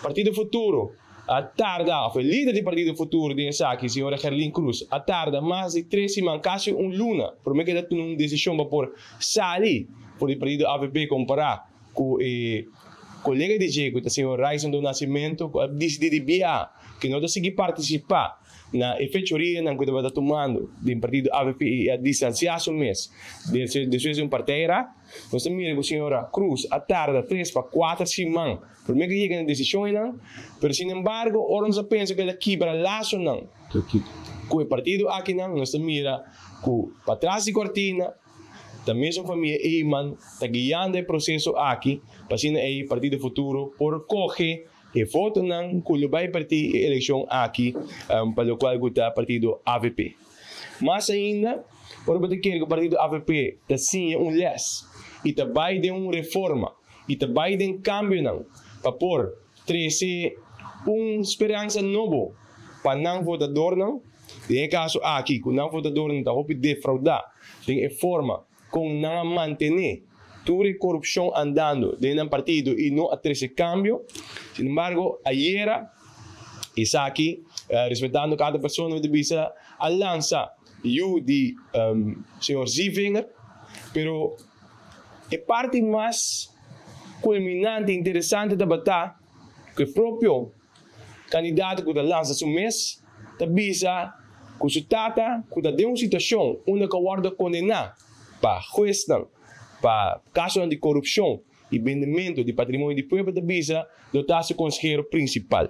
Partido Futuro a tarda, of e lider di Partido Futuro den esaki, señora Gerlien Croes, a tarda mas di tres siman, casi un luna, prome cu e ta tuma un decision pa por sali for di partido avp compara cu e colega di dje cu ta señor Ryson do Nascimento cu a dicidi di bia cu no ta sigui participa na e fechorianan cu tabata tumando den partido avp y a distancia su mes despues di un partijraad. Nos ta mira cu señora Croes a tarda tres pa cuater siman Promé ku yega na desishon einan, pero sinembargo ora nos a pensa ku el a kibra lasonan ku e partido akinan, nos ta mira ku patras di kortina ta mesun famia Eman ta guiando e proseso aki pa asina ei Partido Futuro por kohe e votonan ku lo bai partí e elekshon aki pa lokual ku ta partido avp. Mas ainda, ora bo ta kere ku partido avp ta siña un lès i ta bai den un reforma, i ta bai den kambionan pa por trese un speransa nobo pa nan votadornan, den e kaso aki ku nan votadornan ta hopi defraudá den e forma kon nan a mantené tur e korupshon andando den nan partido i no a trese kambio. Sin embargo, ayera esaki, respetando kada persona mi ta bisa, a lansa yu di señor Zievinger, pero E parti mas kulminante i interesante tabata ku e propio kandidato ku ta lansa su mes ta bisa ku su tata ku ta den un situashon unda ku a wòrdu kondená pa huesnan pa kasonan di korupshon i bendementu di patrimonio di pueblo ta bisa lo ta su konsehero prinsipal.